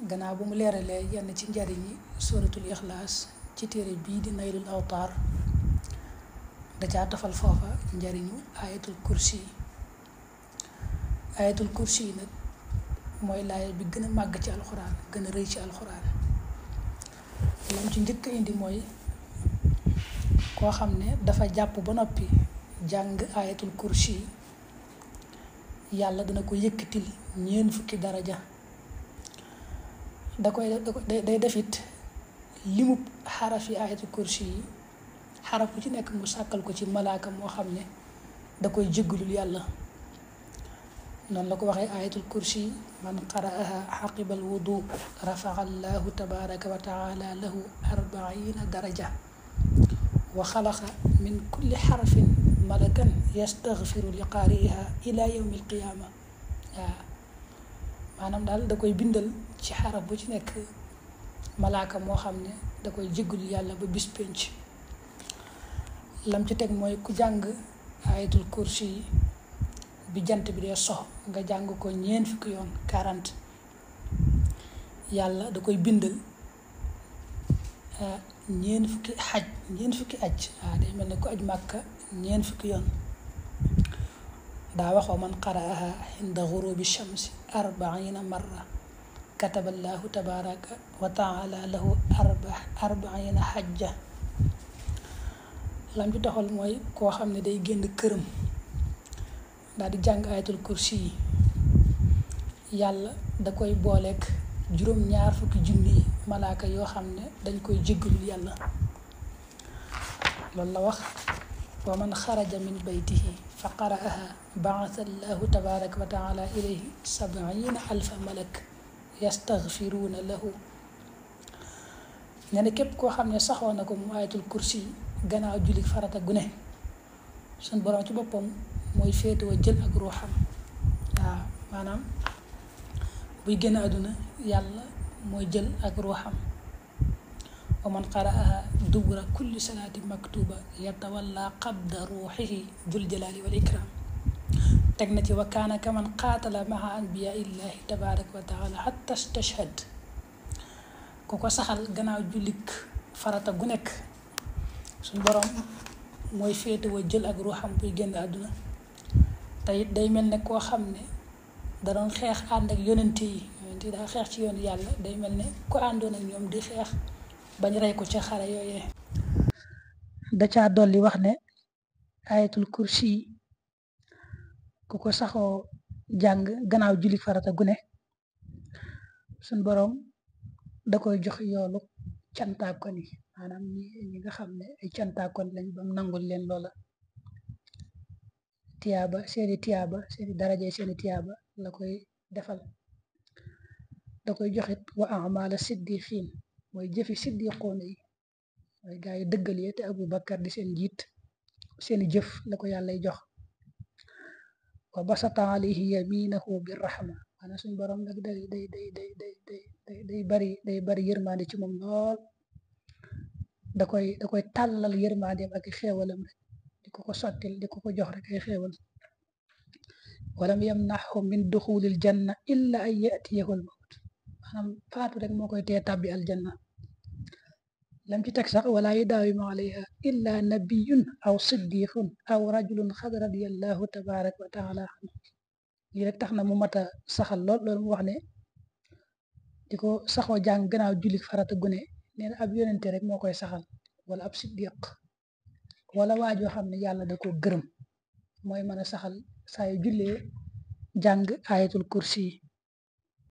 gannaaw bu mu leeralee yenn ci njariñi suratul ixlaas ci téere bii di naylul awtaar da caa tofal foofa njariñu ayatul kursi ayatul kursi nag mooy laaya bi gën a màgg ci alxuraan gën a rëy ci alxuraan lam ci njëkk a indi mooy koo xam ne dafa jàpp ba noppi jàng ayatul kursi yàlla dana ko yëkkatil ñeent fukki daraja day defit limub xaraf yi ayatul kursi yi xaraf bu ci nekk mu sàkkal ko ci malaaka moo xam ne da koy jéggalul yàlla noonu la ko waxee ayatul kursi man qara'aha xaqibal wudu rafa'a allahu tabaraka wa taala lahu 40 daraja wa xalaqa min kulli xarafin malakan yastaghfiru li qaari'iha ila yawmi alqiyaama waaw maanaam daal da koy bindal ci xaraf bu ci nekk malaaka moo xam ne da koy jéggalul yàlla ba bis pénc lam ci teg mooy ku jàng ayatul kursi yi bi jant bi dee sox nga jàng ko ñeent fukki yoon 40 yàlla da koy bindal ñeent fukki aj waaw day mel ne ku aj màkka ñeent fukki yoon daa waxoo man qara'aha inda ghurubi shamsi 40 marra kataba allahu tabaraka wa taala lahu 40 hajja lam ci doxal mooy koo xam ne day génn këram daal di jàng ayatul kursi yi yàlla da koy booleek juróom-ñaar fukki junni malaaka yoo xam ne dañ koy jéggalul yàlla loolu la wax wa man xaraja min baytihi fa qara'aha ba'atha allahu tabaraka wa taala ilayhi 70 alfa malak yastaghfiruuna lahu ne képp koo xam ne saxoo na ko mu ayatul kursi yi gannaaw julli farata gune suñ borom ci boppam mooy féetewoo jël ak ruuxam waaw maanaam buy génn àdduna yàlla mooy jël ak ruuxam wa man qara'aha dubura kulli salaati maktuba yatawalla qabda ruuxihi dul jalaali wal ikram teg na ci wa kaana kaman qaatala maha anbiyaa illahi tabaraka wa taala hatta stashhad ku ko saxal gannaaw jullik farata gu nekk suñ borom mooy féetewoo jël ak ruuxam buy génn àdduna te it day mel ne koo xam ne da doon xeex ànd ak yonente yi daa xeex ci yoonu yàlla day mel ne ku àndoon ak ñoom di xeex bañ rey ko ca xare yooyee da caa dolli wax ne ayatul kursi ku ko saxoo jàng gannaaw julli farata gune suñ boroom da koy jox yoolu cantaakon yi maanaam ñi nga xam ne ay cantaakon lañ bam nangul leen loola seeni daraje seeni tiyaaba la koy defal da koy joxit wa amala siddiqin mooy jëfi siddiqoon yi mooy gaa yi dëggal yi te Abu Bakar di seen jiit seeni jëf la ko yàllay jox wa basata alayhi yaminahu bir rahma maanaam suñ borom nag day bari yërmande ci moom lool da koy tàllal yërmandeem ak xeewalam rek di ko sottil di ko jox rek ay xeewal walam yamnahu min duxulil janna illa an yatiyahu al mawt maanaam faatu rek moo koy tee tàbbi aljanna lam ci teg sax wala yudaawimu alayha illa nabiyun aw siddiqun aw rajulun xad radiyallahu tabaraka wa taala anhu lii rek tax na mu mat a saxal loolu mu wax ne di ko saxoo jàng gannaaw jullit farata gune nee na ab yonente rek moo koy saxal wala ab siddiq wala waajoo xam ne yàlla da ko gërëm mooy mën a saxal saa yu jullee jàng ayatul kursi yi